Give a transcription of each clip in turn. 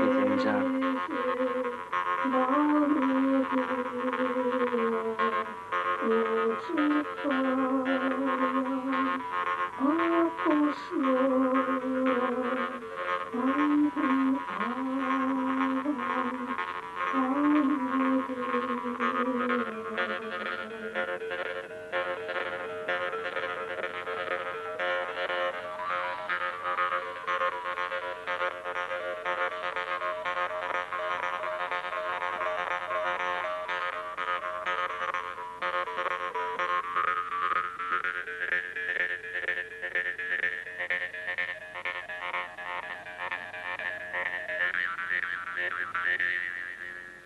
Ejem jan.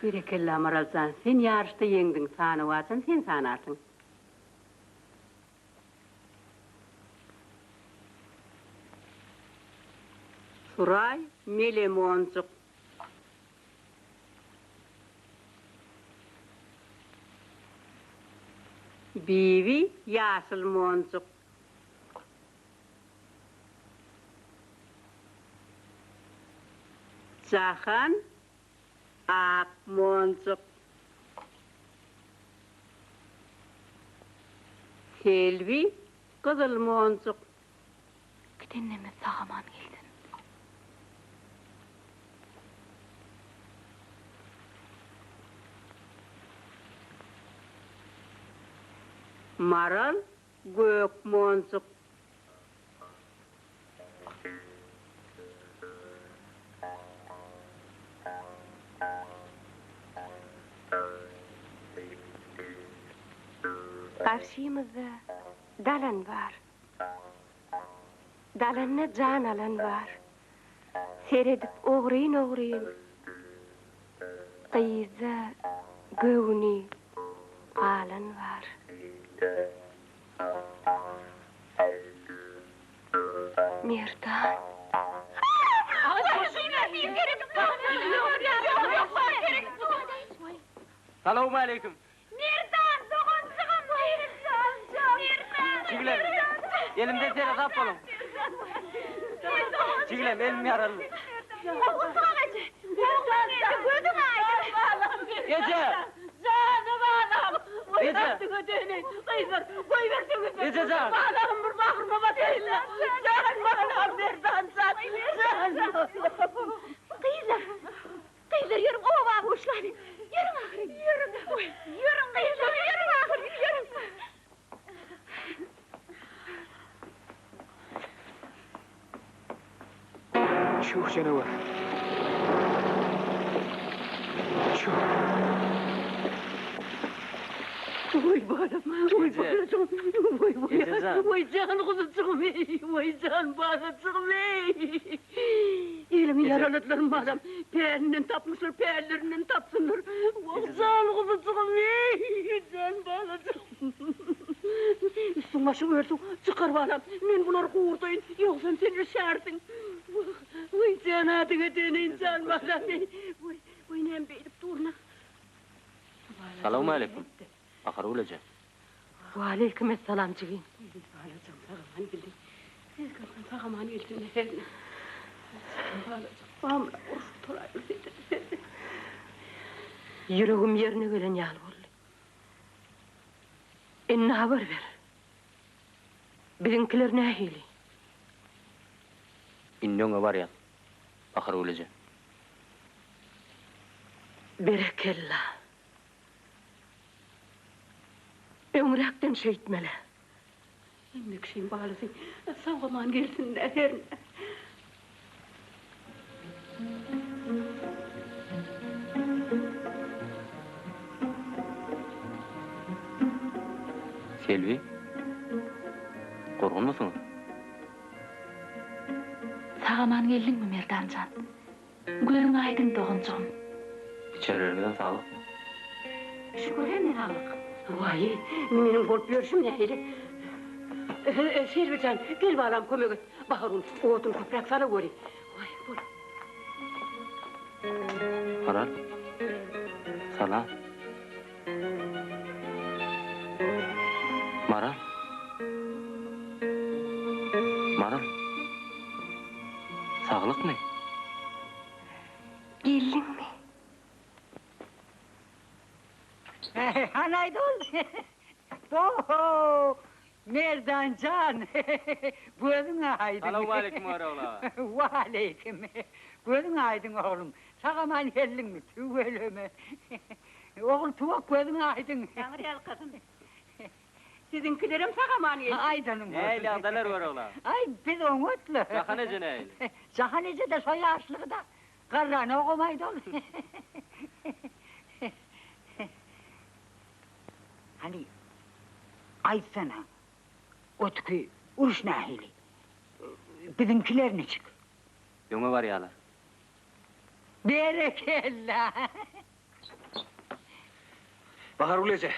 Berekella Maral jan, sen ýaryşda ýeňdiň, sanawaçam sen sanarsyň. Suraý mele monjuk. Bibi ýaşyl monjuk. Jahan ak monjuk. Selbi gyzyl monjuk. Gidenimiz sag-aman gelsin. Maral gök monjuk. Garşymyzda dalan bar. Dalanda jan alan bar. Seredip ogryn-ogryn, Gyzda göwni galan bar. Merdan. Salowmaleýkim. Merdan doganjygym Merdan. Jigiler, elimden seresap boluň. Jigilem, elim ýaraly. Ogulsag eje. Oglan eje gözüň aýdyň. Eje! Janym balam. Eje! Gyzlar, goýberseňiz. Eje jan! Balam bir bagryma basaýyn. Jan balam Merdan jan. Jan balam. Gyzlar, gyzlar ýörüň oba buşlalyň. Ýörüň ahyryn. Ýörüň. Ýörüň gyzlar, ýörüň ahyryn, ýörüň. Çüh jenewer. Çüh. Oý balam, oý Eje. balajygym, oý oý, Eje jan. oý jan guzujygym eý, oý jan balajygym eý. Elimi Eje. ýaraladylar balam, pälinden tapmyşlar, pällerinden tapsynlar. Wah Eje jan. jan guzujygym eý, jan balajygym. Üstüň başyň örtüň, çykar balam, men bulary gurdaýyn, ýogsam sen üşärsiň. Wah, oý jan adyňa döneýin Eje jan, jan köşeşme. balam eý. Oý, oý näme beýdip durna. Salowmaleýkim, Bahargül eje. Waleýkimessalam jigim. Balajygym sag-aman geldi. Sag-aman gelsin. Balajygym, bamyra urşup turaýberseýdi. Ýüregim ýerine gelen ýaly boldy. Indi habar ber. Biziňkiler nähili? Indi öňe barýas, Bahargül eje. Berekella. Öňräkden şeýtmeli. Hemme kişiň balasy sag-aman gelsin-dä hernä. Selbi, gorgunmysyňyz? Sag-aman geldiňmi, Merdan jan? Gözüň aýdyň doganjygym. Içerilerimizem saglykmy? Şükür hemme saglyk. Waý, meniň bolup ýörşüm nähili? Selbi jan, gel balam kömek et. Bahargül, odun köpräk salaweri. Waý, bol. Maral, salam. Geldiňmi? Hanaýdy ol? Bo-ho! Merdan jan! Gözüň aýdyň. Salowmaleýkim Görogly aga. Waleýkim. Gözüň aýdyň oglum. Sag-aman geldiňmi? Tüweleme. Ogul Tuwak gözüň aýdyň. Taňry ýalkasyn. Siziňkilerem sag-aman gelsin. Aýdanyň bolsun. Nähili ýagdaýlar Görogly aga? Aý, biz oňatly. Jahan eje nähili? Jahan eje-de şo ýaşlygy-da. Garranogam aýdy ol. Hany, aýtsana, otüki uruş nähili? Biziňkiler niçik? Öňe barýalar. Berekella! Bahargül eje.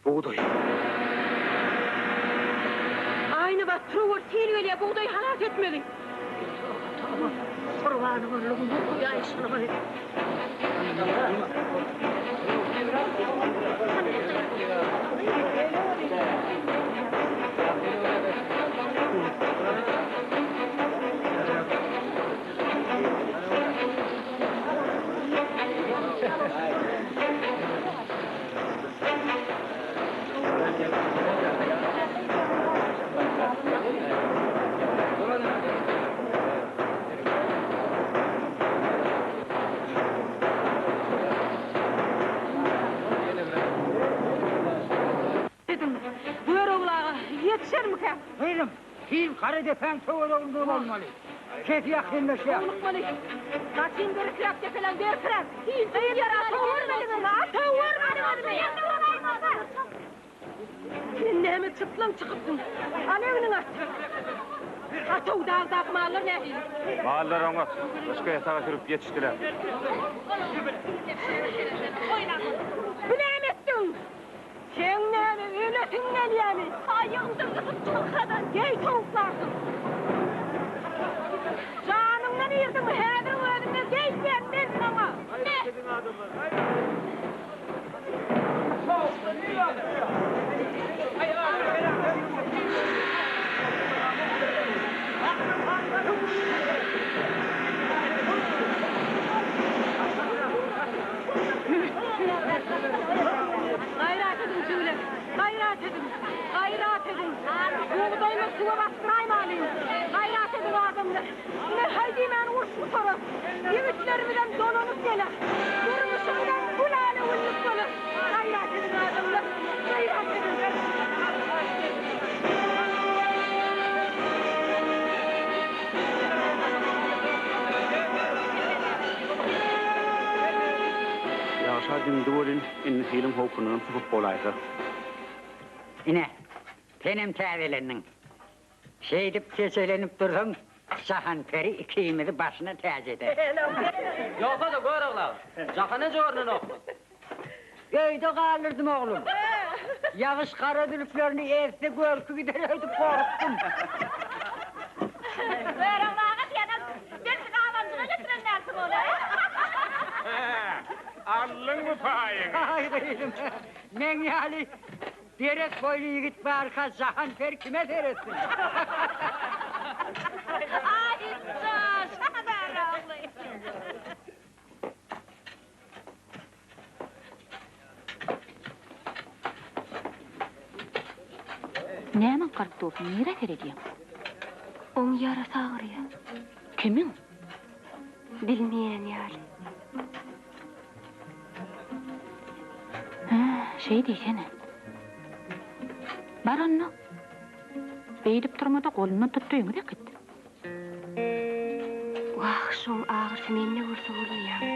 Bugdaý. Aýnabat, turowur, sil gelýär, bugdaýy halas etmeli. Toba, gurbany boldum, bugdaý şuny. Ediň. Görogly aga, ýetişermikä? Gyzym, Sil Garadepäň töwereginde bolmaly. Sesi ýakynlaşýar. Howlukmaly. Gaçyň berkräk depeläň, berkräk. Sil gelýär, ata görmediňizmi, ata görmediňizmi? Sen näme çyplaň çykypsyň? Al egniňe at. Ataw dagdaky mallar nähili? Mallar oňat. Gyşky ýataga sürüp ýetişdiler. Bu näme etdiň? Seň näme ölesiň gelýämi? Aýagymdan gysyp çykadan geý towuklarsyň. Janyňdan irdiňmi häziriň özünde geýtmeýän men saňa. Me! Gaýrat ediň jigler, gaýrat ediň, gaýrat ediň. Bugdaýymyz suwa basdyraýmalyň. Gaýrat ediň adamlar. Ine haý diýmän uruş gutarar. Ýigitlerimizem dolanyp geler. Durmuşymyzam gülala-güllük bolar. Gaýrat ediň adamlar, gaýrat ediň. Ýagşa diňdi welin, indi siliň howpundanam sypyp bolaýsa. Ine, senem täzelendiň. Şeýdip seçelenip dursaň, Jahanperi ikimizi başyna täç eder. Ýogsa-da, Görogly aga, Jahan eje görnenokmy? Öýde galdyrdym, oglum. Ýagyş gara zülplerini ezse görki gider öýdüp gorkdum. Görogly aga diýen-ä, belki gabanjyga getiren dälsiň ony, a? Aldyňmy paýyňy? Aý gyzym, meň ýaly derek boýly ýigit barka Jahanperi kime seretsin? Aý, joş, Görogly. Näme aňkaryp dursuň, nirä seredýäň? Oň ýarasy agyrýar. Kimiň? Bilmeýän ýaly. Hä, şeý diýsene. Bar onda. Beýdip durma-da, golundan tut-da öýüňize äkit. Wah, şoň agyrysy mende bolsa bolmaýamydy.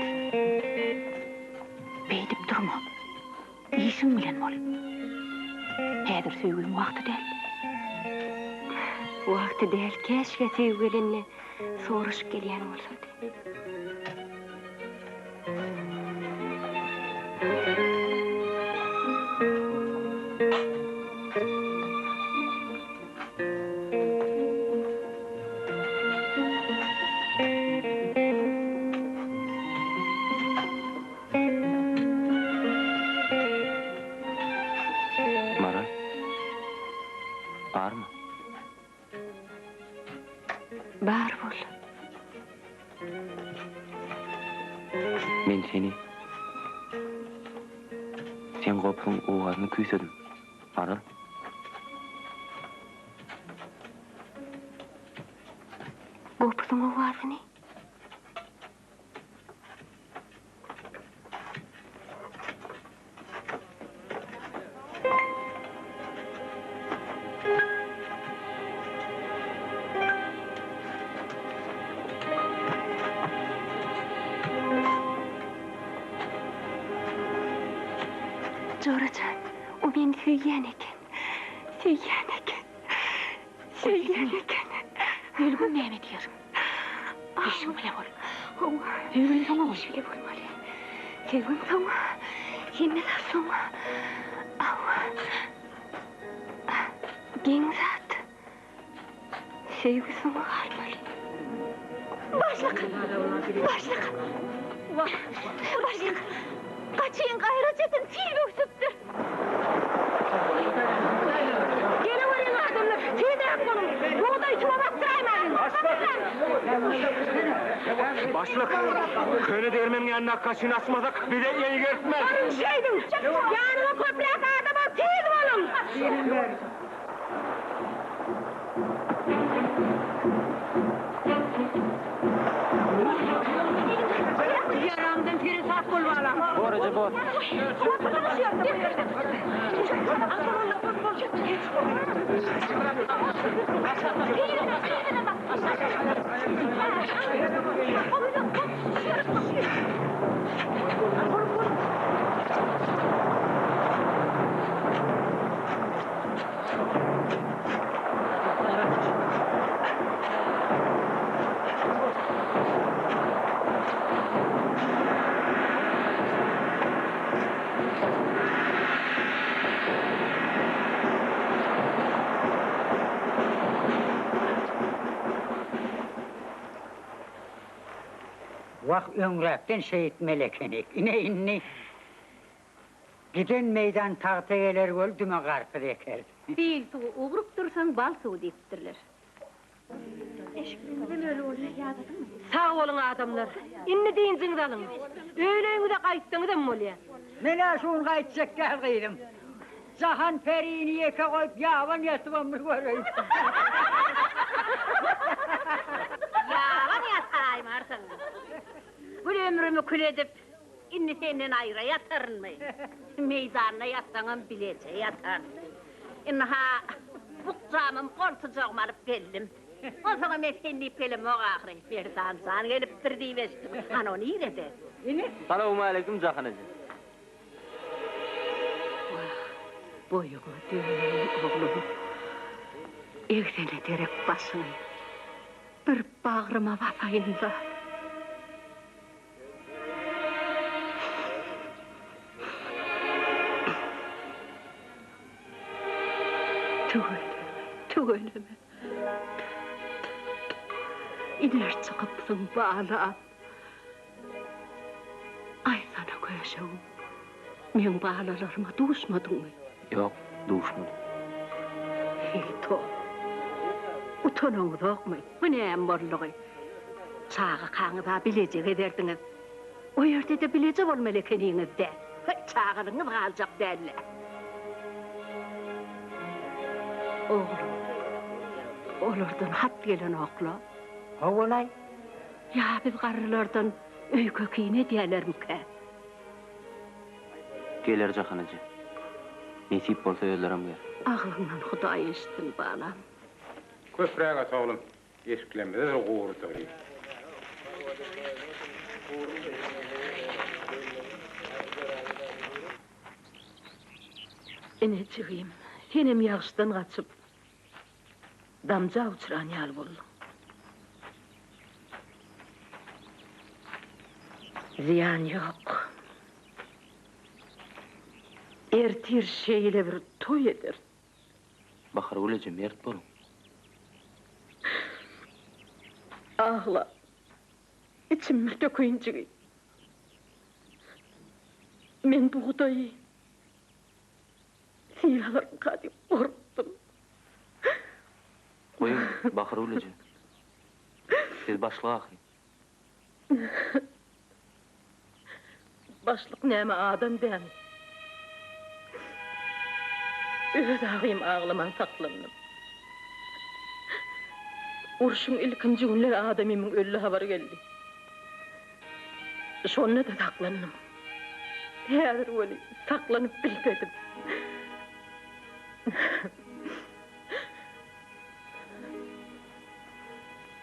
Beýdip durma. Işiň bilen bol. Häzir söýgiň wagty däl. Wagty däl, käşgä söýgi gelende soraşyp gelýän bolsady. Maral. Barmy? Bar bol. Men seni, seň gopuň owazyny küýsedim, Maral. Gopuzyň owazyny? Jora jan, o meni söýýän eken. Söýýän eken. Söýýän eken. Gülgün näme diýer? Işiň bile bol. Hawa. Söýgini soňa goý. Iş bile bolmaly. Söýgim soňa. Hemme zat soňa. Hawa. Geň zat. Söýgi soňa galmaly. Başlyk! Başlyk! Başlyk! Gaçyň gaýra çetin sil böwsüpdir. Geleweriň adamlar, tizräk boluň! Bugdaýy suwa basdyraýmalyň! Başlyk, köne degirmeniň ýanyndaky gaçyny açmasak, bize eýgertmez. Baryň şeýdiň! Ýanyňa köpräk adam al, tiz boluň! Ýaramdan seresap bol balam. Bor eje, bor. Wah, öňräkden şeýtmeli ekenik. Ine indi Giden meýdan tagta geler göl düme garpyz eker. Sil suwy ugrukdyrsaň bal suwy diýipdirler. Sag boluň adamlar. Indi dynjyňyzy alyň. Öýleňize gaýtsaňyzam bolýar. Men-ä şu gün gaýtjak däl gyzym. Jahan perini ýeke goýup ýaban ýatybam bir göreýin. Ýaban ýataýmarsyň. Gül ömrümi kül edip, Indi senden aýra ýatarynmy? Meýdanda ýatsaňam bileje ýataryn. Ynha, bukjamam goltujagymy alyp geldim. Onsoňam men sen diýip gelemok ahyry. Merdan jan gelipdir diýip eşitdim. Hany o nirede? Ine. Salowmaleýkim Jahan eje. Wah, boýuňa döneýin oglum. Egsene derek başyňy. Bir bagryma basaýyn-da. Tüweleme, tüweleme. Iner çykypsyň balam. Aýtsana köşegim, meň balalaryma duşmadyňmy? Ýok, duşmadym. Heý, toba. Utanaňyzokmy? Bu näme boldugy? Çagakaňyz-a bileje gezerdiňiz. O ýerde-de bileje bolmaly ekeniňiz-dä. Heý, çagalygyňyz galjak däl-le. Oglum, olardan hat gelenok-la. Hawa-laý. Ýa biz garrylardan öýke-kine edýälermikä? Geler Jahan eje. Nesip bolsa özlerem ger. Agzyňdan Hudaý eşitsin, balam. Köpräk at oglum, eşiklerimize-de gurdaly. Ine, jigim, senem ýagyşdan gaçyp, damja uçran ýaly bolduň. Zyýan ýok. Ertir şeýle bir toý ederis. Bahargül eje mert boluň. Agla. Içimi dökeýin jigim. Men bugdaýy sil alarmyka diýip gorkdum. Goýuň, Bahargül eje. Siz başlyk ahyryn. Başlyk näme adam dämi? Öz agym aglaman saklandym. Urşuň ilkinji günleri adamymyň öldi habary geldi. Şonda-da saklandym. Häzir weli saklanyp bilmedim.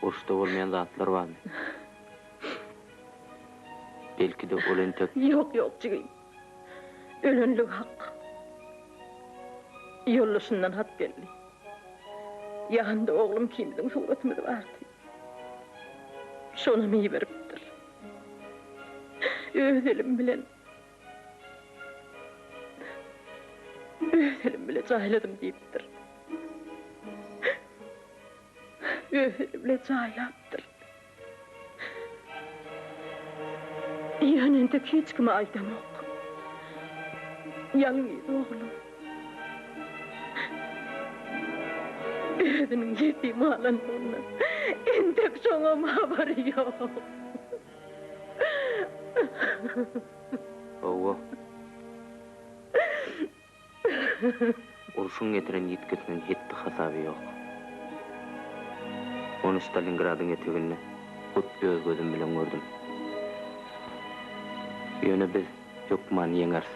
Uruşda bolmaýan zatlar barmy? Belki-de ol entek. Ýok, ýok, jigim. Ölenligi hak. Ýoldaşyndan hat geldi. Ýanynda oglum ikimiziň suratymyz bardy. Şonam iberipdir. Öz elim bilen Öz elim bile jaýladym diýipdir. Öz eli bile jaýlapdyr. Ýöne entek hiç kime aýdamok. Ýalňyz oglum. Özüniň ýetim galandygyndan entek şoňam habary ýok. Hawa. Urşuň getiren ýitgisiniň hetdi-hasaby ýok. Ony Stalingradyň eteginde hut öz gözüm bilen gördüm. Ýöne biz hökman ýeňeris.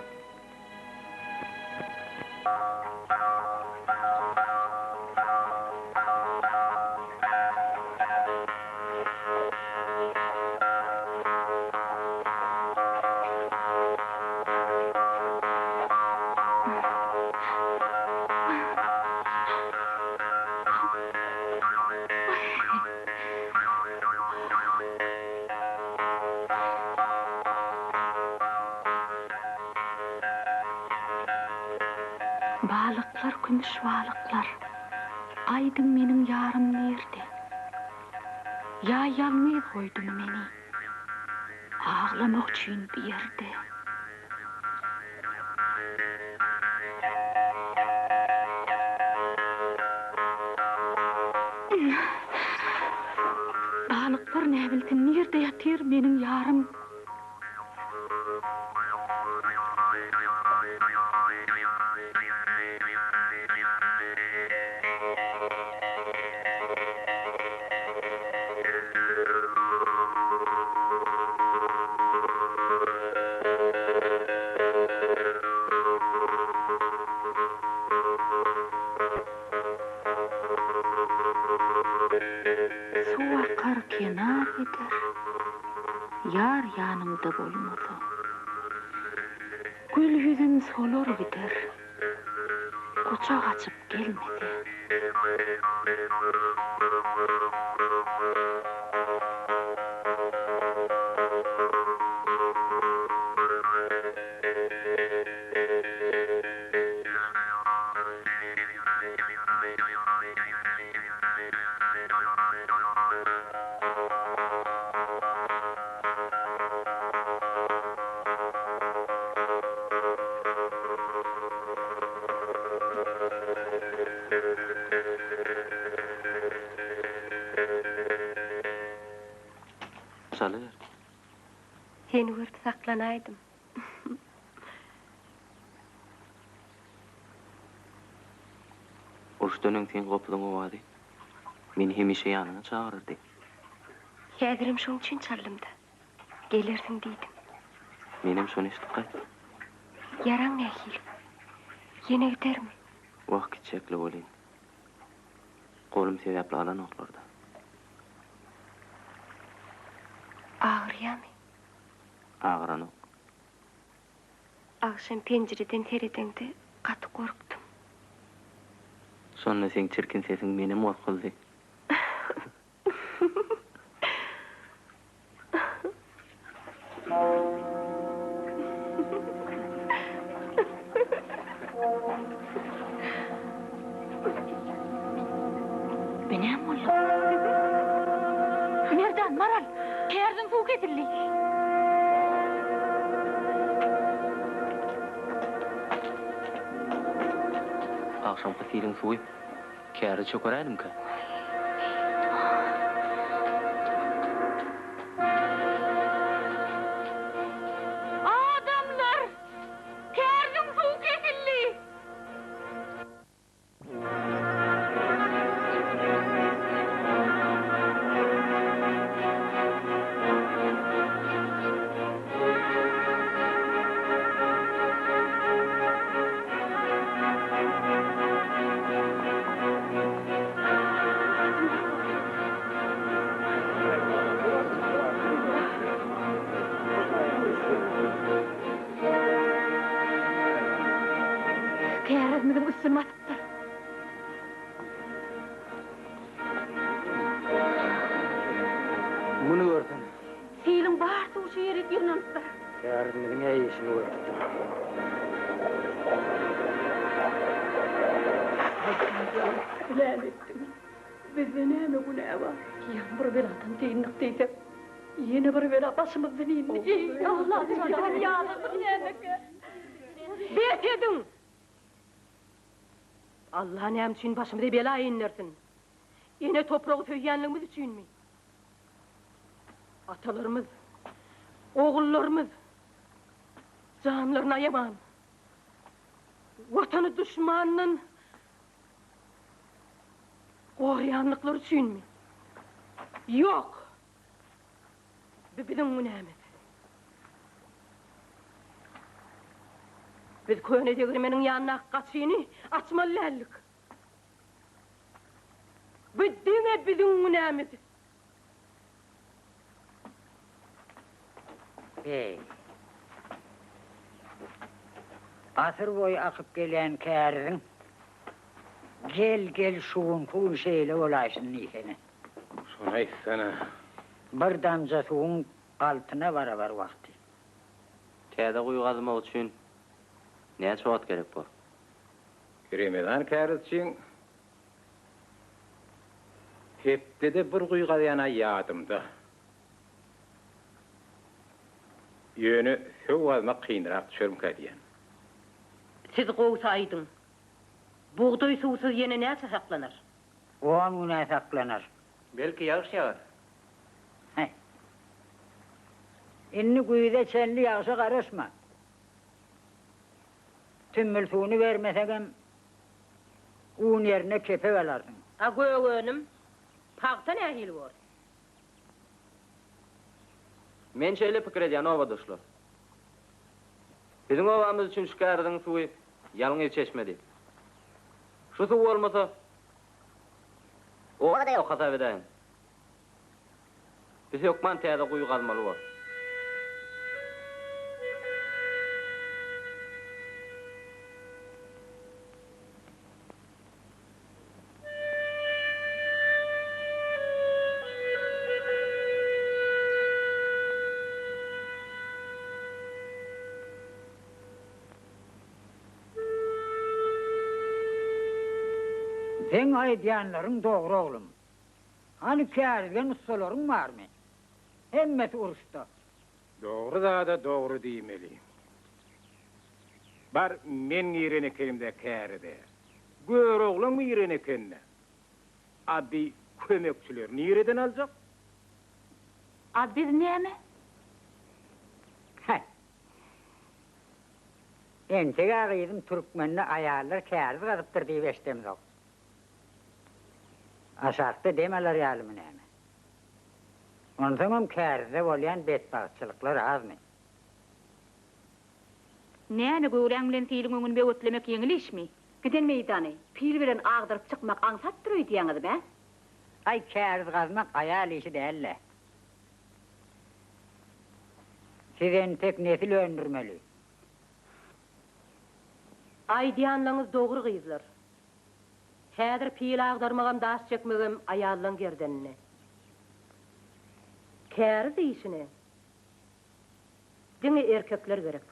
Balyklar kümüş balyklar, aýdyň meniň ýarym nirde? Ýa ýalňyz goýdumy meni? Aglamak üçin bu ýerde. Balyklar näbilsin nirde ýatyr meniň ýarym. Suw akar, kenar gider, Ýar ýanyňda bolmasa. Gül ýüzüm solar gider, Gujak açyp gelmese. Çalyber. Seni görüp saklanaýdym. Uruşdan öň seň gopuzyň owazy meni hemişe ýanyňa çagyrardy. Häzirem şoň üçin çaldym-da. Gelersiň diýdim. Menem şony eşidip gaýtdym. Ýaraň nähili? Ýene gidermi? Wah, kiçijekle welin, golum sebäpli alanoklar-da. Agyrýamy? Agyranok. Agşam penjireden seredeňde gaty gorkdum. Şonda seň çirkin sesiň menem gorkuzdy. Bu näme boldy? Merdan, Maral, kärdiň suwy kesildi. Agşamky siliň suwy Käri çökeräýdimkä? Adamlar! üstüni basypdyr. Muny görsene. Siliň bar suwy şu ýerik ýygnanypdyr. Kärizimiziň-ä işini görüpdir. Näme etdiň? Bizde näme günä bar? Ýaňy bir beladan dyndyk diýsek, ýene bir bela başymyzdan indi. Eý, Alla jan, ýazygyň nämekä? Bes ediň! Alla näme üçin başymyza bela indersin? Ene topragy söýýänligimiz üçinmi? Atalarymyz, ogullarymyz janlaryny aýaman, Watany duşmandan goraýanlyklary üçinmi? Ýok! Bu biziň günämiz. Biz köne degirmeniň ýanyndaky gaçyny açmaly däldik. Bu diňe biziň günämiz. Beý. Asyr boýy akyp gelýän käriziň gel-gel şu günki gün şeýle bolaýşyny diýsene. Şony aýtsana. Bir damja suwuň altyna barabar wagty. Täze guýy gazmak üçin näçe wagt gerek bor? Remezan kärizçiň hepdede bir guýy gazýan-a ýadymda. Ýöne söw gazmak kynrak düşermikä diýýän. Siz gowusy aýdyň, bugdaý suwsuz ýene näçe saklanar? On gün-ä saklanar. Belki ýagyş ýagar. Heh. Indi güýze çenli ýagşa garaşma. Tümmül suwuny bermeseňem, un ýerine kepek alarsyň. A gök önüm, pagta nähili bor? Men şeýle pikir edýän, obadaşlar. Biziň obamyz üçin şu käriziň suwy ýalňyz çeşmedi. Şu suw bolmasa, oba-da ýok hasap edäýiň. Biz hökman täze guýy gazmaly bor. Seň aýdýanlaryň dogry oglum. Hany kärizgen ussalaryň barmy? Hemmesi uruşda. Dogry zada dogry diýmeli. Bar men giren ekenimdä kärize. Göroglam giren ekende. A bi kömekçileri nireden aljak? A biz näme? Heh. Entek-ä gyzym türkmende aýallar käriz gazypdyr diýip eşdemzok. Aşakda dem alar ýalymy näme? Onsoňam kärizde bolýan betbagtçylyklar azmy? Näme, göwräň bilen siliň öňüni böwetlemek ýeňil işmi? Giden meýdany pil bilen agdaryp çykmak aňsatdyr öýdýäňizmi, ä? Aý, käriz gazmak aýal işi däl-le. Siz entek nesil öndürmeli. Aýdýanlaňyz dogry gyzlar. Häzir pil agdarmagam daş çekmegem aýallaň gerdeninde. Käriz işine diňe erkekler gerek.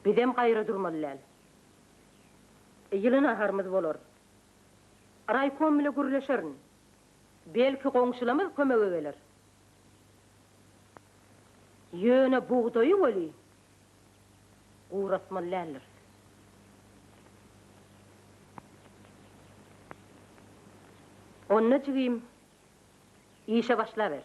Bizem gaýra durmaly däl. Ýyly naharymyz bolar. Raýkom bile gürleşerin. Belki goňşulamyz kömege geler. Ýöne bugdaýy weli guratmaly däldiris. Onda jigim, işe başlaber.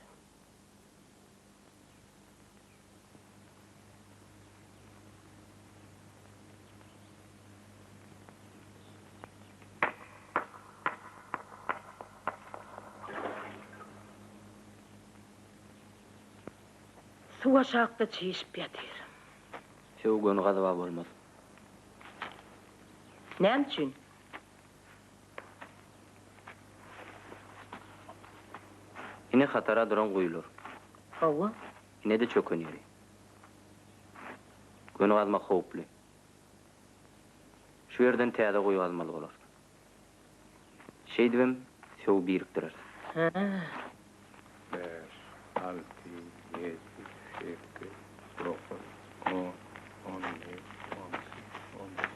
Suw aşakda çişip ýatyr. Söw göni gazyba bolmaz. Näme üçin? Ine hatara duran guýular. Hawa. Ine-de çöken ýeri. Göni gazmak howply. Şu ýerden täze guýy gazmaly bolarsyň. Şeýdibem söwi birikdirersiň. Bäş, alty, ýedi, sekiz, dokuz, on, on bir, on iki, on üç,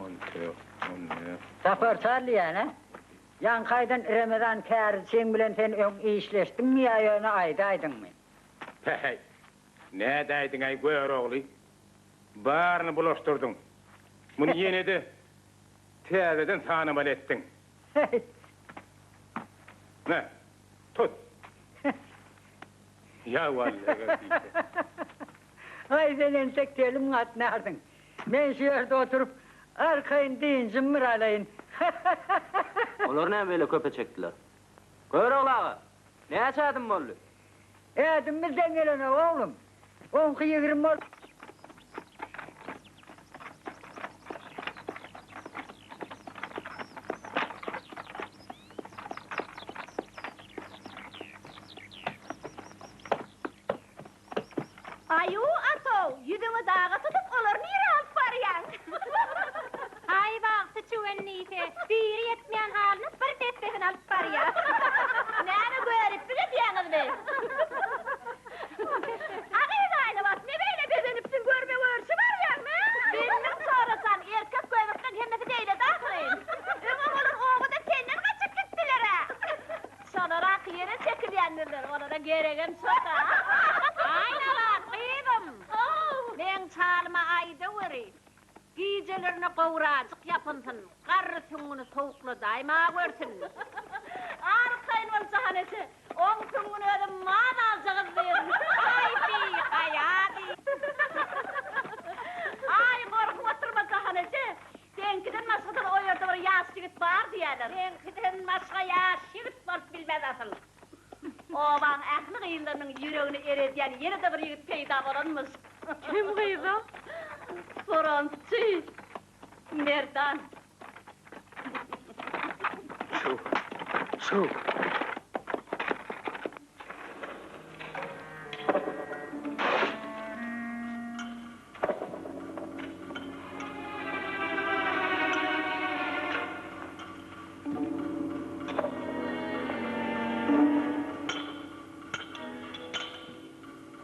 on dört, on bäş. Sapar çal diýýän-ä. Ýaňky aýdan Remezan kärizçiň bilen sen öň işleşdiňmi ýa ýöne aýdaýdyňmy? Päheý, nädäýdiň-äý Görogly? Baryny bulaşdyrdyň. Muny ýene-de täzeden sanamaly etdiň. Me, tut. Ýa walla eger diýse. Aý, sen entek telim gatnarsyň. Men şu ýerde oturyp, arkaýyn dynjym bir alaýyn. Olar näme beýle köpe çekdiler? Görogly aga, näçe ädim boldy? Ädim bizden gelenok, oglum. Oňky 20 bol. Aýu, atow, ýüzüňi daga tutup, olary nirä alyp barýaň? Aý, bagty çüwen diýse, biri ýetmeýän halyna bir dessesini alyp barýar. Näme göriplik edýäňizmi? A gyz Aýnabat, ne beýle bezenipsiň, görme görşi barýaňmy? Bildim çorajan, erkek göbekleň hemmesi beýledi ahyryn. Öňem olar obadan senden gaçyp gitdiler-ä. Şolar-ak ýere çekilýändirler, olara geregem şo-da. Aýnabat, gyzym, meň çalyma aýdaweri, gijelerine gowrajyk ýapynsyn, garry süňňüni sowukladaýma görsün. Arkaýyn bol, Jahan eje, oň süňňüni özüm mazalyja gyzdyryn. Aý, bihaýa diý. Aý, gorkup oturma, Jahan eje, Seňkiden başga-da o ýerde bir ýaş ýigit bar diýýäler. Seňkiden başga ýaş ýigit bolup bilmez asyl. Obaň ähli gyzlarynyň ýüregini eredýän ýene-de bir ýigit peýda bolanmyş. Kim gyz o? Frontçy Merdan. Şu, şu.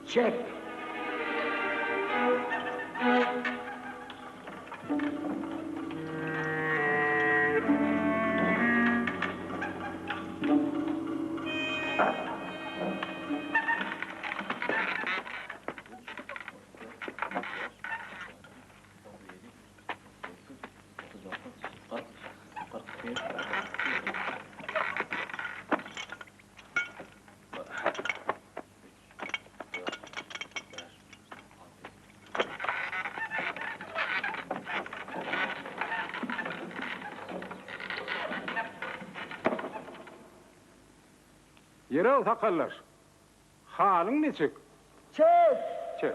Çek. Ýere sakallaş. Halyň niçik? Çek! Çek.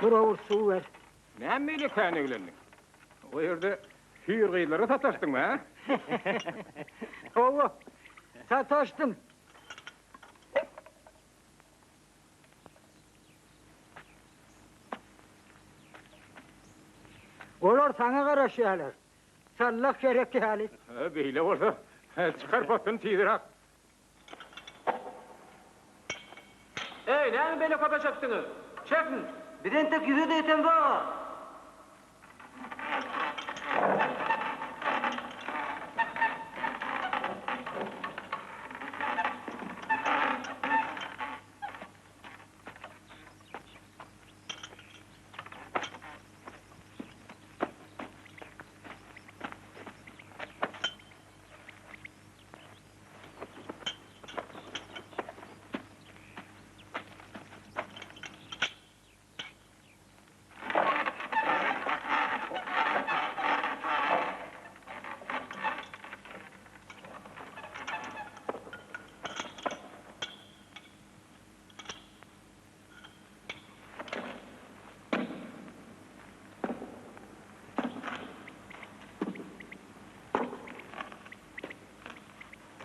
Bir owurt suw ber. Näme beýle kän eglendiň? O ýerde hüýr gyzlara sataşdyňmy, hä? Hawa, sataşdym. Olar saňa garaşýarlar. Sallah gerek ýaly. Beýle bolsa, çykar possuny tizräk. Eý, näme beýle köpe çekdiňiz? Çekiň! Biz entek ýüze-de ýetemzog-a!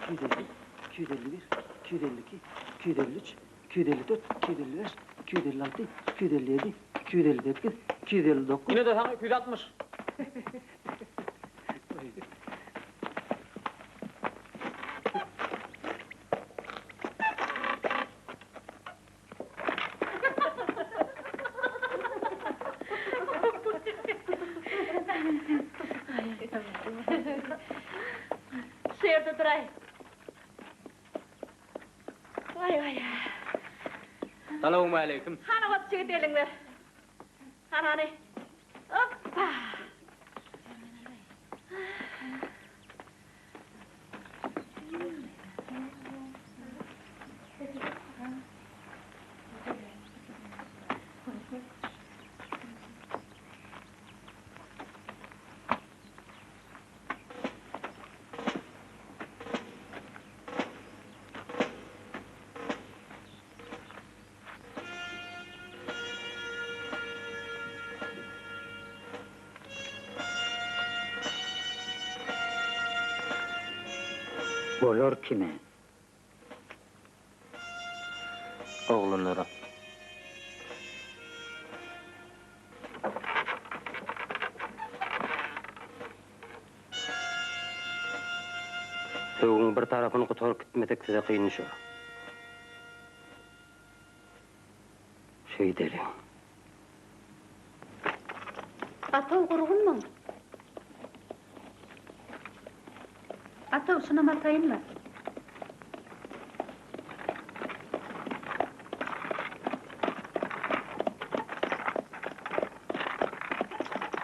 250, 251, 252, 253, 254, 255, 256, 257, 258, 259. Ine-de saňa 260. Şu ýerde duraý. Waý, waý. Salowmaleýkim. Hany hop çigit eliň ber. Hany, hany. Hoppa. Bolar kime? Oglanlara. Söwüň bir tarapyny gutaryp gitmesek size kyn düşer. Şeýdeliň. Ataw gurgunmyň? Ataw şunam ataýynmy?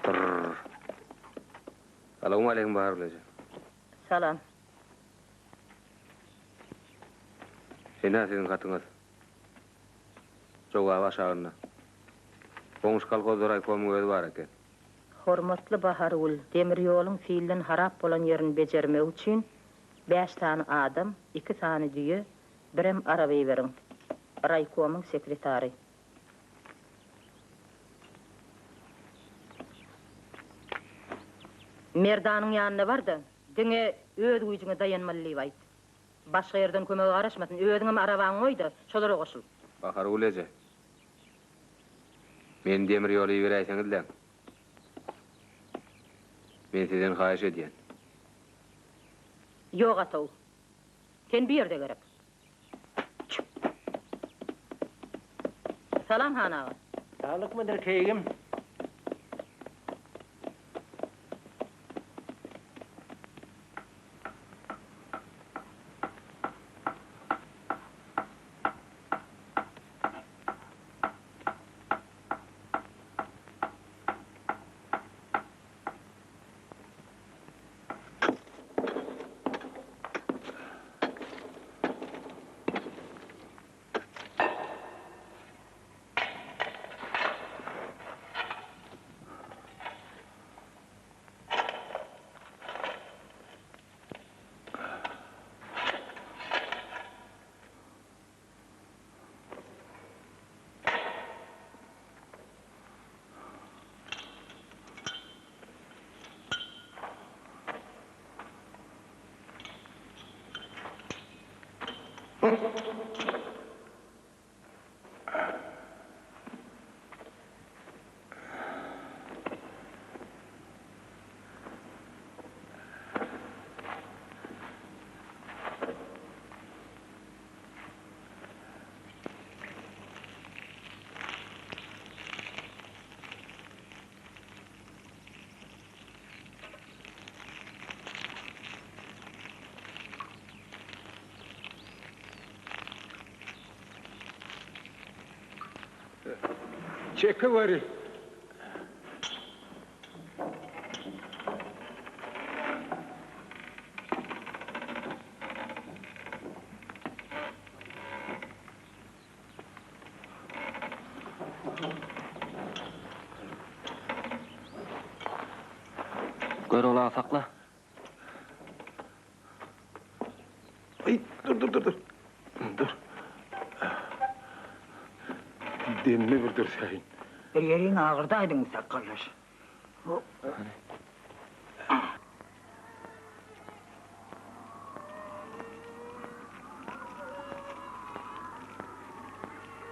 Brrr. Salowmaleýkim Bahargül eje. Salam. Ine siziň hatyňyz. Jogaby aşagynda. Goňşy kolhozda raýkomyň özi bar eken. Hormatly Bahargül, demir ýoluň silden harap bolan ýerini bejermek üçin bäş sany adam, iki sany düýe, birem araba iberiň. Raýkomyň sekretary. Merdanyň ýanyna bar-da, diňe öz güýjüňe daýanmaly diýip aýt. Başga ýerden kömege garaşmasyn, özüňem arabaňy goý-da, şolara goşul. Bahargül eje, meni demir ýola iberäýseňiz-läň. Men sizden haýyş edýän. Ýok, Ataw. Sen bu ýerde gerek. Çyk. Salam, han aga. Saglykmydyr, keýgim? Çekeweri. Görogly aga sakla. Aý, dur, dur, dur, dur. Dur. Demimi bir dürsäýin. Bir ýeriňi agyrdaýdyňmy sakgaldaş?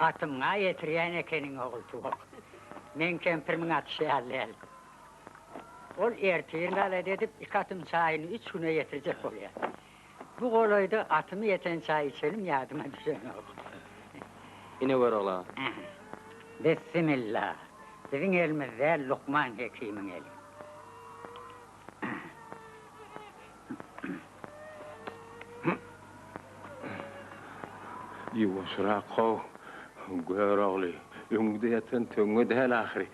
Atymyň-a ýetirýän ekeniň Ogultuwak. Meň kempirimiň atyşy ýaly däl. Ol ertir galat edip, iki atym çaýyny üç güne ýetirjek bolýar. Bu golaýda atymy ýeten çaý içenim ýadyma düşenok. Ine Görogly aga. Bissimilla! Biziň elimiz däl, Lukman hekimiň eli. Ýuwaşrak how, Görogly. Öňüňde ýatan töňňe däl ahyry.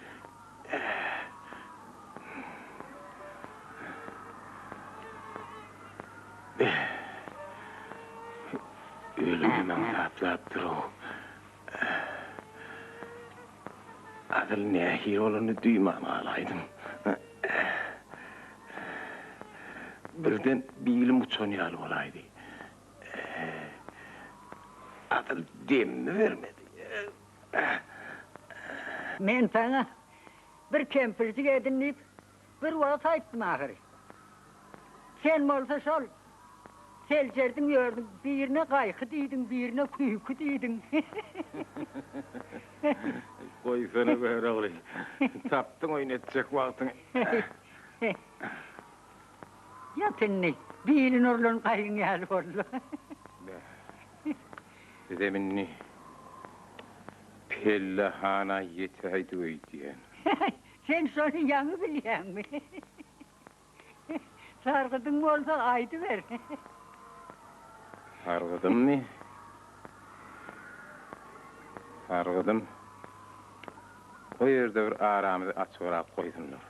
Ölümem aňsatlapdyr-ow. Asyl nähili bolanyny duýman galaýdym. Birden bilim uçan ýaly bolaýdy. Asyl demimi bermedi. Men saňa bir kempirjik edin diýip, bir wagt aýtdym ahyry. Sen bolsa şol seljerdiň ýördüň, birine gaýky diýdiň, birine küýki diýdiň. Goýsana Görogly, tapdyň oýun etjek wagtyňy. Ýat indi, bilin urlan gaýyň ýaly boldy. Bizem indi pellehana ýetäýdik öýdýän. Sen şony ýaňy bilýäňmi? Sargydyň bolsa aýdyber. Sargydymmy? Sargydym. O ýerde bir aramyzy açybrak goýsunlar.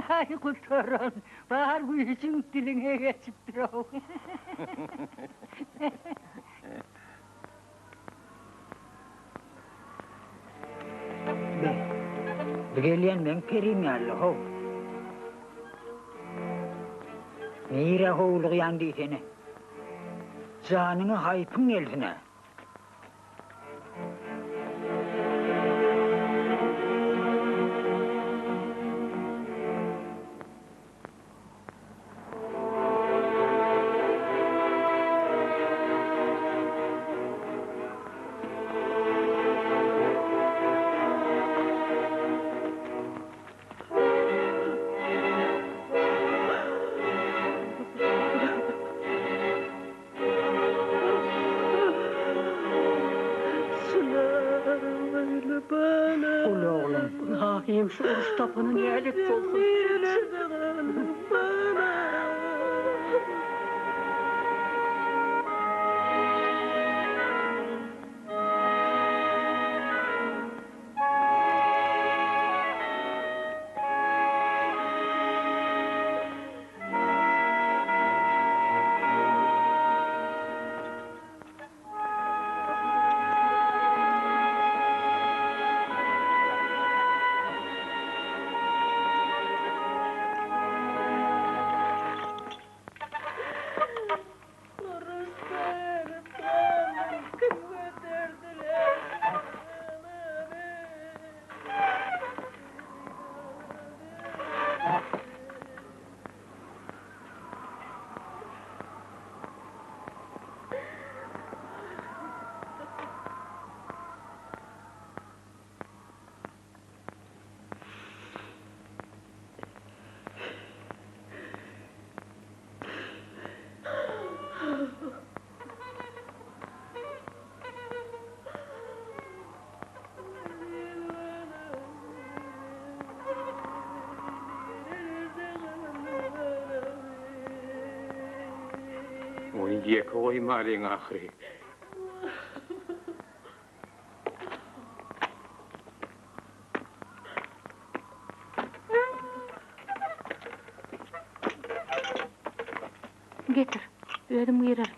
Aý gutaran, bar güýjüň diliňe geçipdir-ow. Be, bu gelýän meň perim ýaly-how. Nirä howlugýaň diýsene. Janyňa haýpyň gelsin-ä. Gul oglum. Ylaýym şu uruş tapana nälet bolsun. Ony ýeke goýmalyň ahyry. Getir, özüm girerin.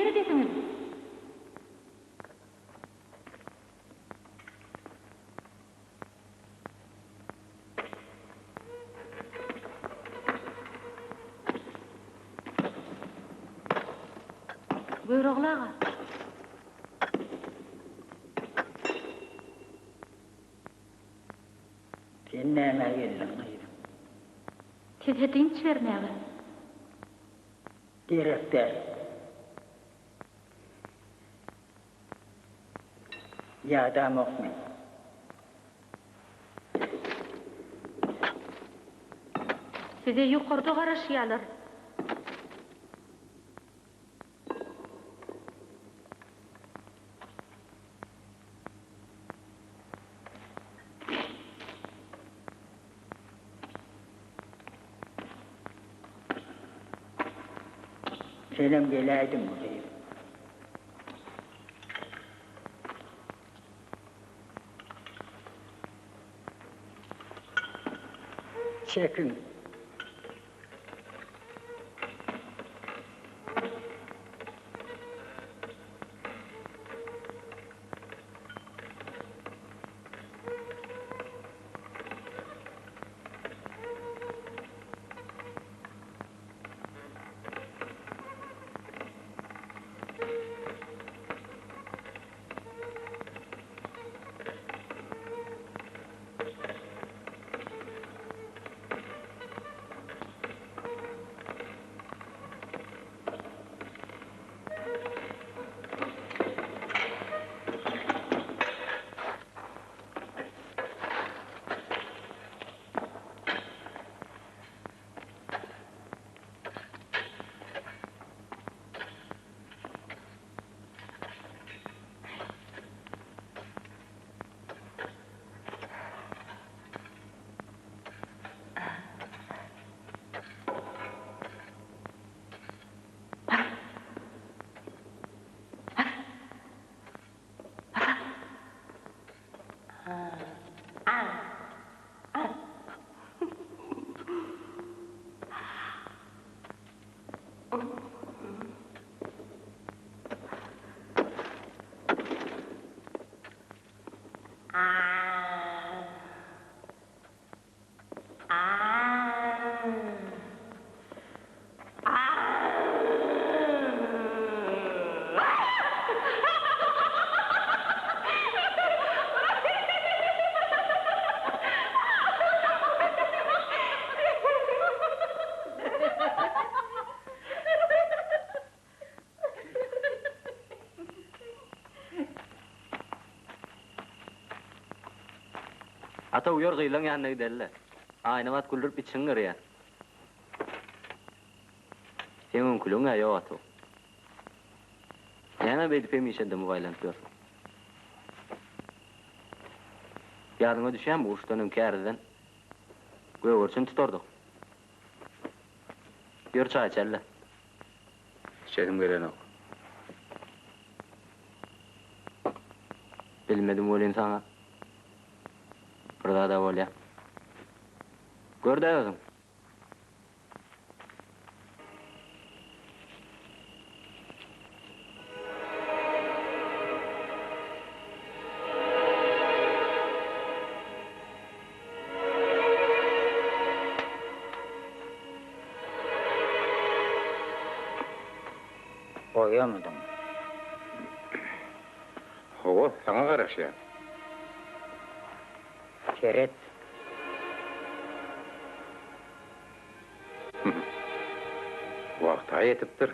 Niredesiňiz? Görogly aga. Sen nämä geldiň gyzym? Size dynç bermäge. Gerek däl. Ýadamok men. Size ýokarda garaşýalar. Senem geläýdiňmi gyz? Çekiň. Ata uýar gyzlaň ýanyna gideli-le. Aýnabat güldürip içiňi gyrýar. Seň öňküligiň-ä ýok Atow. Näme beýdip hemişe dymyp aýlanyp ýörsüň? Ýadyňa düşýärmi uruşdan öňki ärizden gögerçin tutardyk. Ýör çaý içeli-le. Içesim gelenok. Bilmedim welin saňa bir zad-a bolýa. Gör-dä özüň. Oýamydyň? Hawa, saňa garaşýan. Seret. Wagta ýetipdir.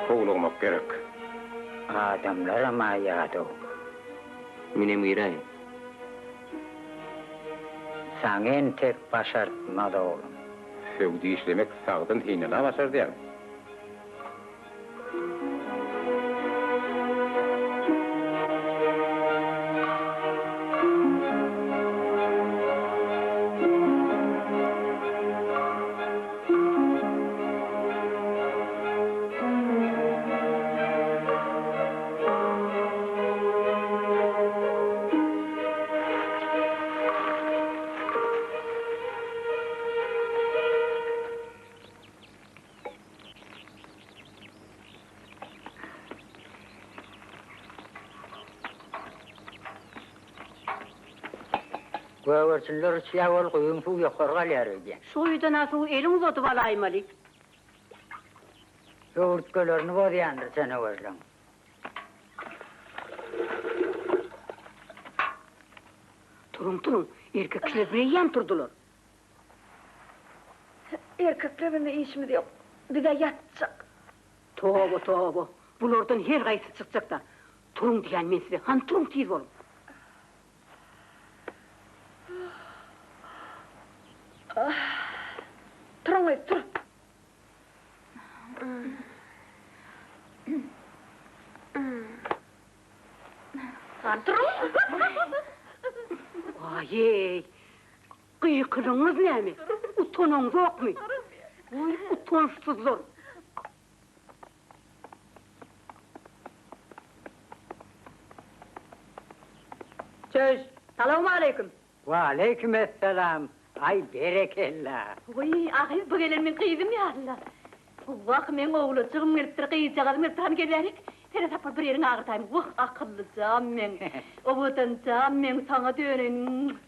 Howlugmak gerek. Adamlaram-a ýadaw. Menem giräýin. Saňa entek başartmaz, oglum. Söw dişlemek sagdyn synala başardýaň. Gögerçinler uçýar ol guýyň suwy ýokary galýar öýdýän. Şu guýudan-a suwy eliň uzadyp alaýmaly. Höwürtgelerini bozýandyr janawerleň. Turuň, turuň, erkek kişiler bireýýäm turdular. Erkekler bilen işimiz ýok. Biz-ä ýatjak. Toba, toba, bulardan her haýsy çykjak-da. Turuň diýýän men size, hany turuň tiz boluň. Turuň gyz, tur. Hany turuň. Aý-eý, gykylygyňyz näme? Utanaňzokmy? Goý, utançsyzlar! Çöş, salowmaleýkim! Waleýkimessalam, aý berekella! Wiý, ahyr bu gelen meň gyzym ýaly-la. Wah, meň owlajygym gelipdir, gyzjagazym gelipdir, hany gel bärik. Seresap bol, bir ýeriňi agyrtaýyn. Wah, akyllyjam meň, owadanjam meň, saňa döneýin.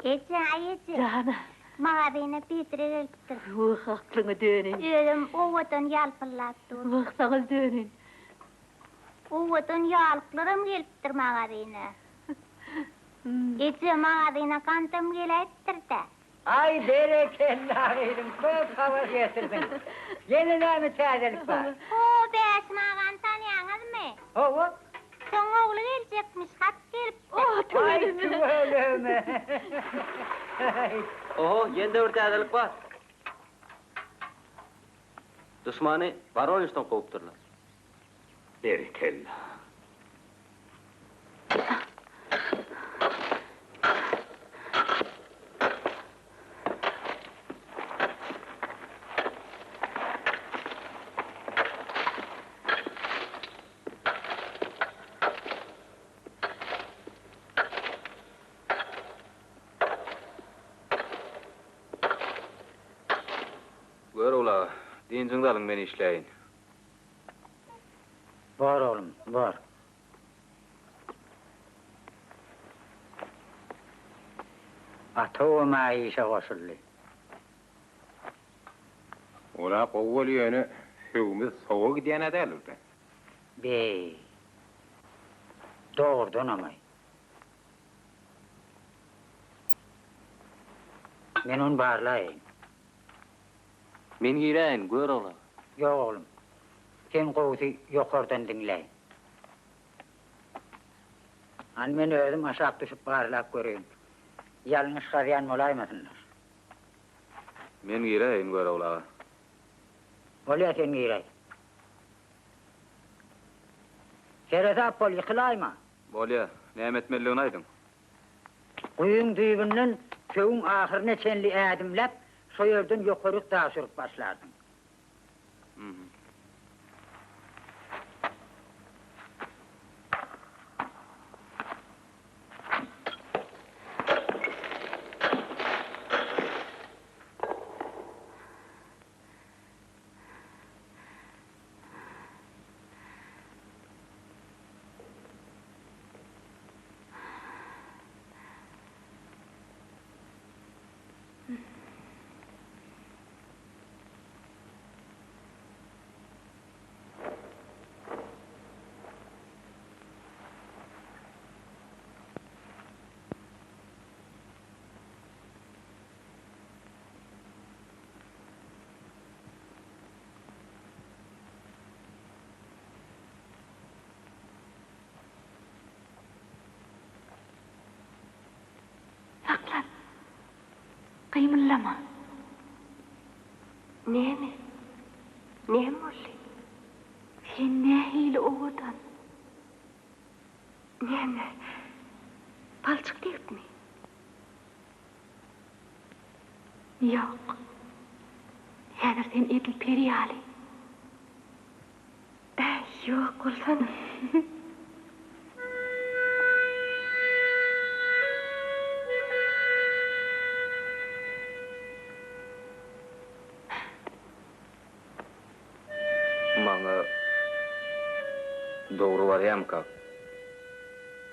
Eje, aý eje. Jana. Magazyna bidire gelipdir. Wah, aklyňa döneýin. Özem owadan ýalpyldap dur. Wah, saňa döneýin. Owadan ýalyklaram gelipdir magazyna. Eje, magazyna gandam geläýipdir-dä. Aý, berekella gyzym, köp habar getirdiň. Ýene näme täzelik bar? Ho, Bäşim agany tanaýaňyzmy? Hawa. Şoň ogly geljekmiş, hat gelipdir. Aý, tüweleme. Oho, ýene-de bir täzelik bar. Duşmany Woronežden kowupdyrlar. Berekella. Görogly aga, dynjyňyzy alyň, men işläýin. Bor oglum, bor. Atawam-a işe goşuldy. Ol-a gowy bolýa ýöne sögümiz sowa gidýän-ä däldir-dä. Beý. Dogrudanam-aý. Men ony barlaýyn. Men giräýin, Görogly. Ýok, oglum. Sen gowusy ýokardan diňläý. Hany men özüm aşak düşüp barlap göreýin. Ýalňyş gazýan bolaýmasynlar. Men giräýin, Görogly aga. Bolýa, sen giräý. Seresap bol, ýykylaýma. Bolýa. Näme etmelidigini aýdyň. Guýyň düýbünden söwüň ahyryna çenli ädimläp, şo ýerden ýokaryk daş urup başlarsyň. Saklan! Gymyldama! Näme? Näme boldy? Sen nähili owadan! Näme? Palçyk degipmi? Ýok. Häzir sen edil peri ýaly. Äý, ýok bolsana. Maňa dogry barýamkak,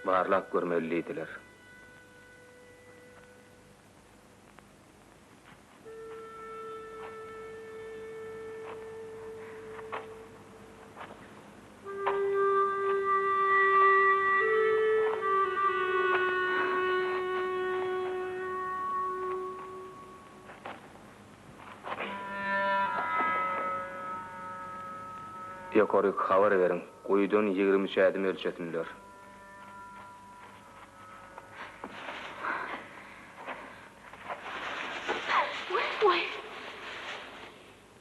barlap görmeli diýdiler. Ýokaryk habar beriň, guýudan 23 ädim ölçesinler. Waý,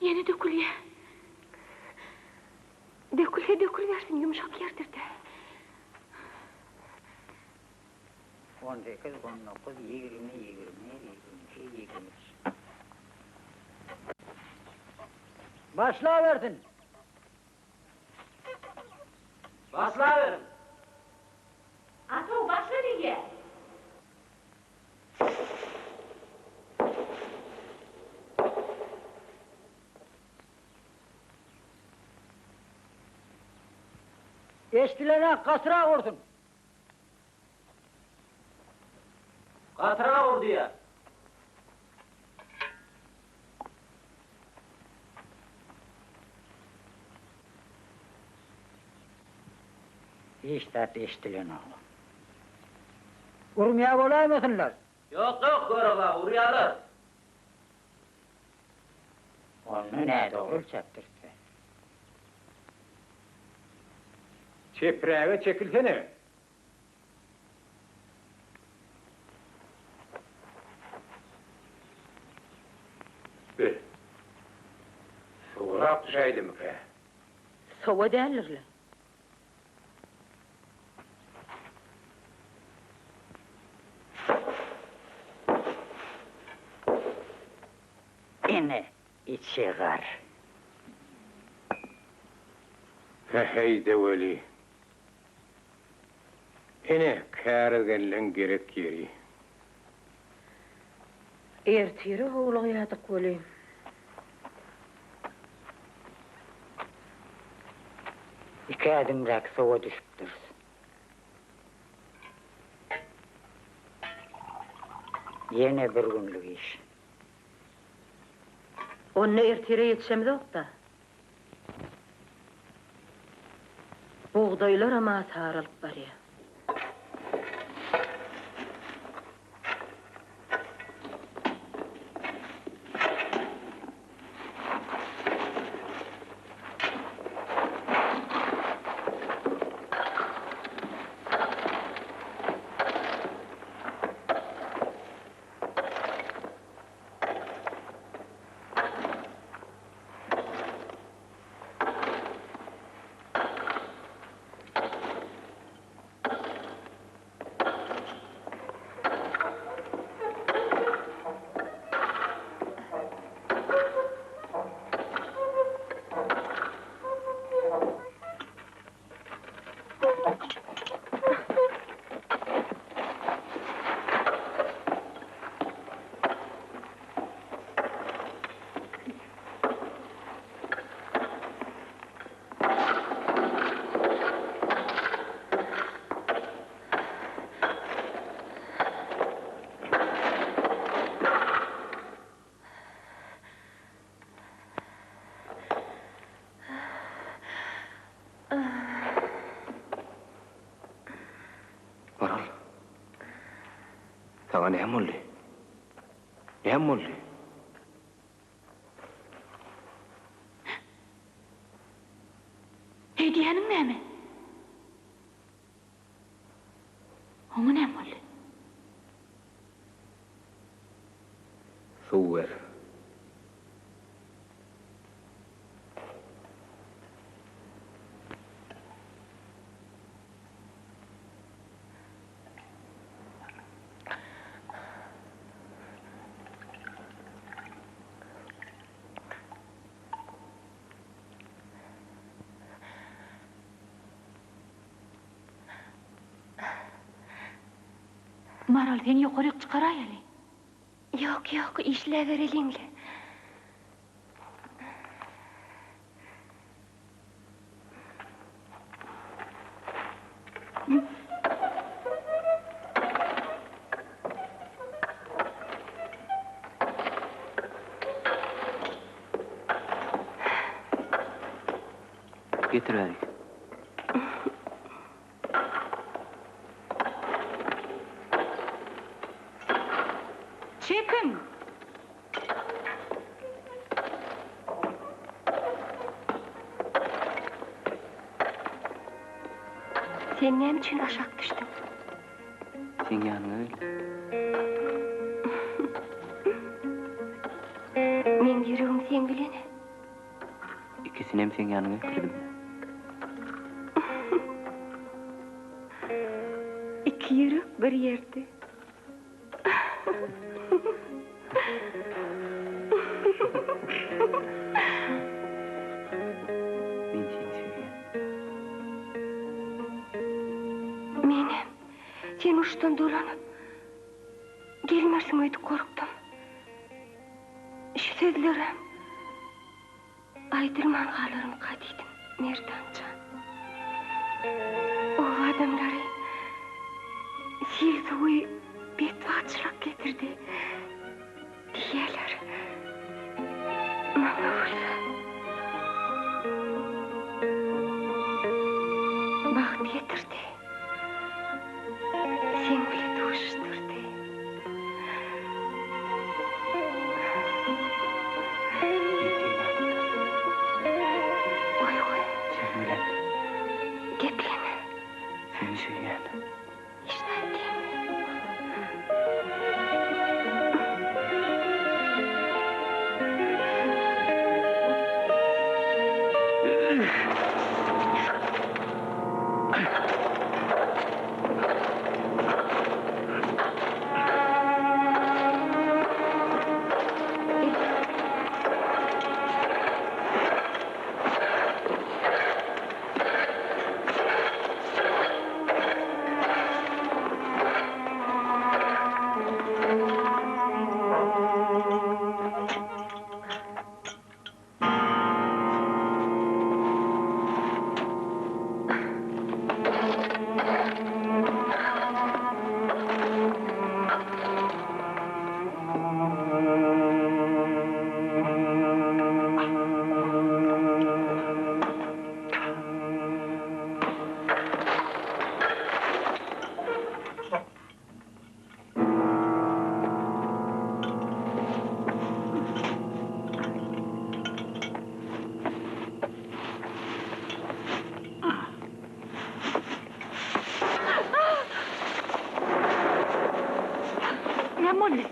ýene dökülýä. Dökülse dökülibersin, ýumşak ýerdir-dä. 18, 19, 20, 21, 22, 23. Başlabersin! Başlaberiň! Atow, başla diýýä! Eşdilene gatyrak ursun! Gatyrak ur diýýä! Hiç zat eşdilenok. Urmaýa bolaýmasynlar? Ýok, ýok, Görogly aga, urýarlar. Onda nädogry ölçäpdiris-dä. Çepräge çekilsene! Be, sowarak düşäýdimikä? Sowa däldir-le. Ine, içi gar. Päheý-de weli. Ine, kärizgenleň gerek ýeri. Ertire howlugýardyk welin. Iki ädimräk sowa düşüpdiris. Ýene bir günlük iş. Onda ertire ýetişemzok-da. Bugdaýlaram-a saralyp barýar. Maral. Saňa näme boldy? Näme boldy? Heý diýýäniň näme? Oňa näme boldy? Suw ber. Maral sen ýokaryk çykaraýaly. Ýok, ýok, işläbereliň-le. Getir bärik. Çekiň! Sen näme üçin aşak düşdüň? Seň ýanyňa geldim. Meň ýüregim seň bilen-ä. Ikisinem seň ýanyňa getirdim. Iki ýürek bir ýerde. Men seni söýýän. Menem sen uruşdan dolanyp gelmersiň öýdüp gorkdum. Şu sözlerem Aýdylman galarmyka diýdim, Merdan jan. Oba adamlary sil suwy betbagtçylyk getirdi diýýärler. Maňa bolsa bagt getirdi. Seň bile duşuşdyrdy. Goý, goý. Seň bilen. Gepleme. Seni söýýän. Hiç zat diýme. Näme boldy?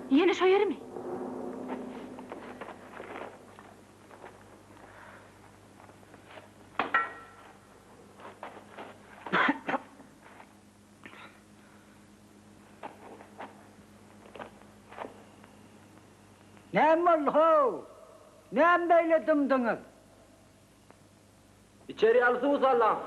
Ýene şo ýermi? Näme boldy how? Näme beýle dymdyňyz? Içeri ýaly suw sallaň.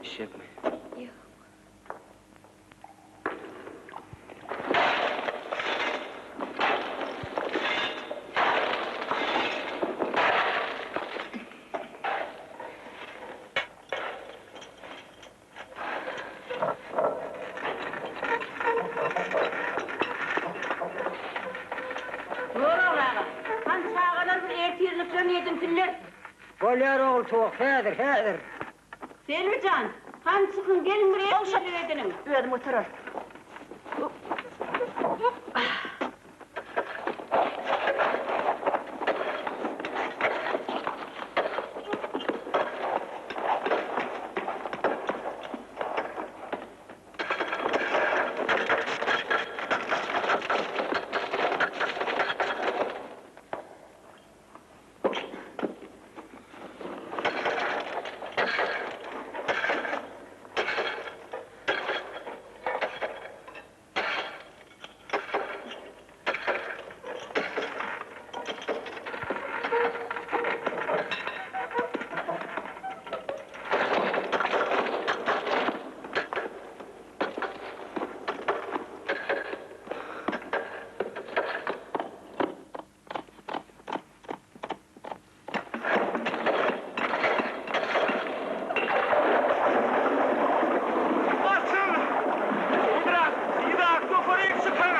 Içjekmi? Ýok. Görogly aga, hany çagalar bir ertirliklerini edinsinler. Bolýar Ogultuwak, häzir, häzir. Selbi jan, hany çykyň, geliň bir ertirlik ediniň. Özüm götererin. Açyl! Ýyrak, ýyrak, ýokaryk çykyň!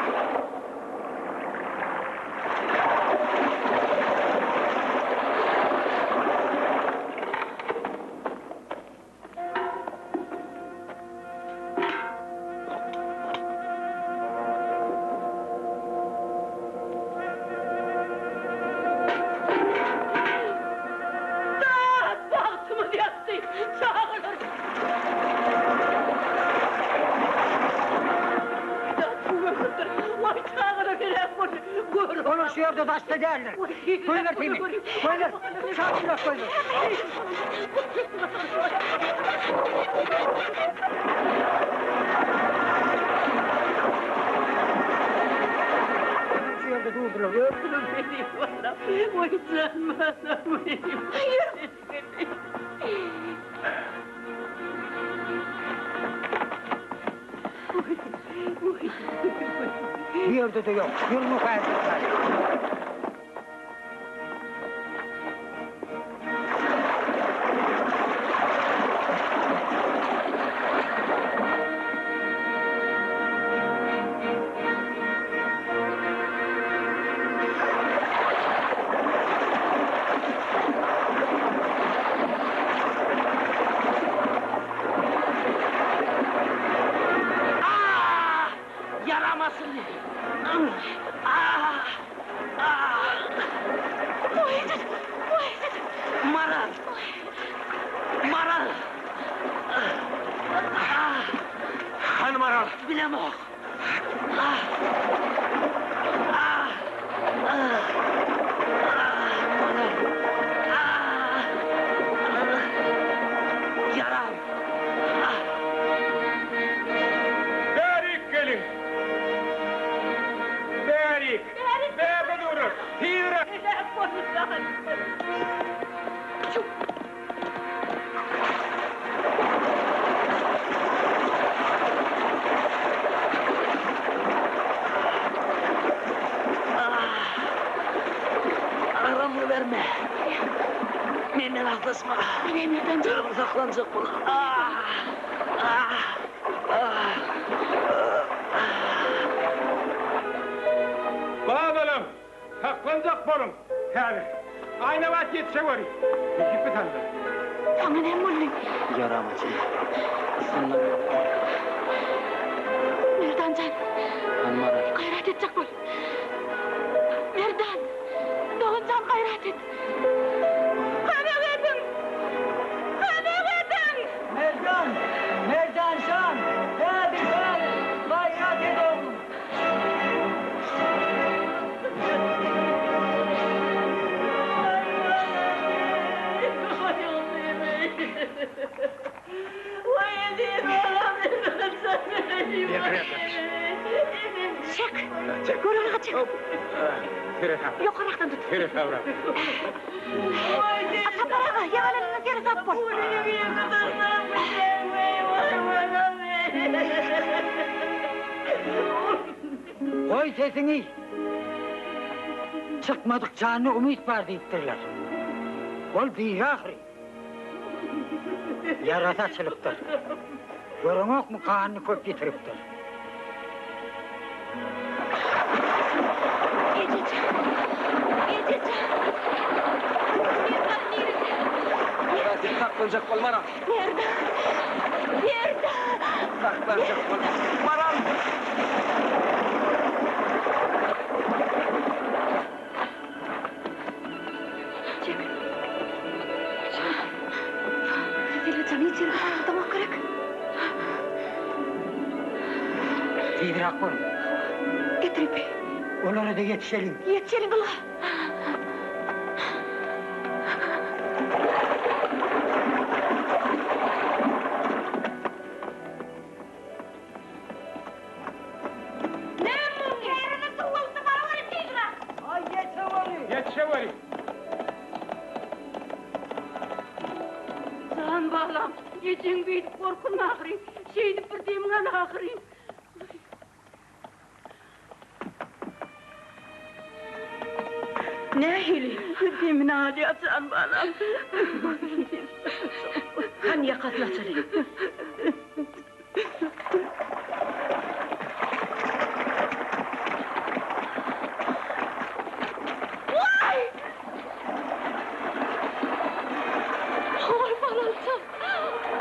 Dat bagtymyz ýatdy, çagalar. Dat suw öküpdir. Waý, çagalar heläk boldy. Gör. Olar şu ýerde daşda däldir. Goýber Timi, goýber. Çabukrak goýber. Şu ýerde durdular. Waý, jan balam. Bu ýerde-de ýok. Ýör mukaýat. Ýaram açyldy. Maral! Maral! Hany Maral? Bilemok. Ýaram! Bärik geliň! Bärik! Bärde durun! Tizräk! Heläk boldular. Aramyny berme. Menden aslyşma. Özüň saklanjak bol. Babalam, saklanjak boluň! Häzir. Aýnabat ýetişeweri. Ýüpi saldy. Saňa näme boldy? Ýaram açyldy. Ysgyndan ýokdum. Merdan jan. Hany Maral? Gaýrat etjek bol. Merdan! Dogan jan gaýrat et. Kömek ediň! Kömek ediň! Merdan! Merdan jan! Häzir gel! Gaýrat et oglum! Çek! Görogly çek! Ýokarrakdan tut. Sapar aga, ýagalanyňdan seresap bol. Goý sesiňi! Çykmadyk janda umyt bar diýipdirler. Ol diri ahyry. Ýarasy açylypdyr. Göreňokmy, ganyny köp ýitiripdir. Eje jan! Eje jan! Merdan nirede? Merdan sen saklanjak bol Maral. Merdan! Merdan! Saklanjak bol Maral! Çek. Seseli jany içeri baglamak gerek. Tizräk boluň. Getirip. Olara-da ýetişeliň. Ýetişeliň ylga. Näme boldy? Kärine suw bolsa baraweri tizräk. Aý ýeteweri. Ýetişeweri. Jan balam, ejeň beýdip gorkunma ahyryn. Şeýdip bir demiň al ahyryn. Nähili? Demini alýar jan balam. Hany ýakasyny açalyň. Waý! Waý balamjan!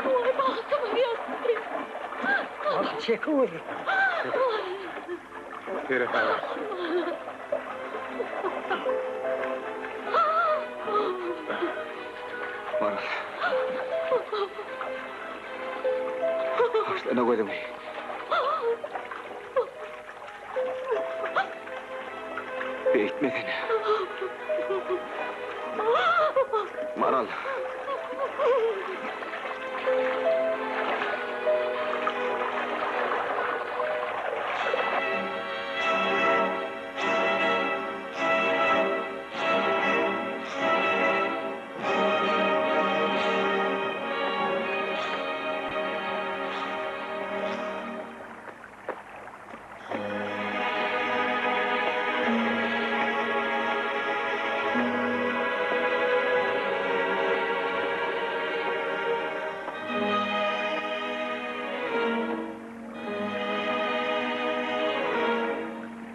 Waý bagtyma ýazdy! Ah, çekeweri! Seret aga. Maral. Açsana gözüňi. Beýtmesene. Maral.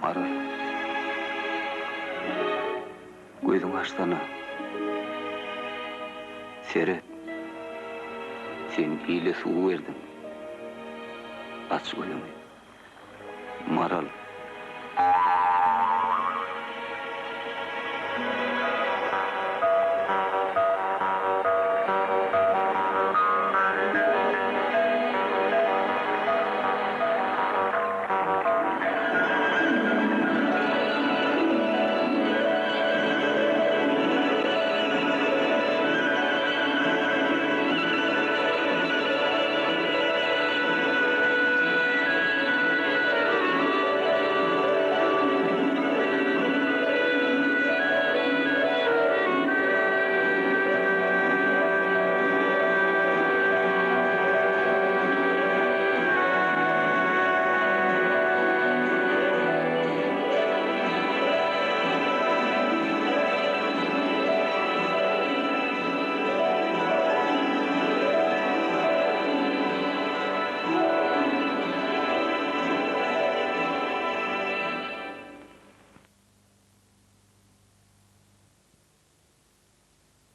Maral. Gözüňi açsana. Seret. Sen ile suw berdiň. Aç gözüňi. Maral.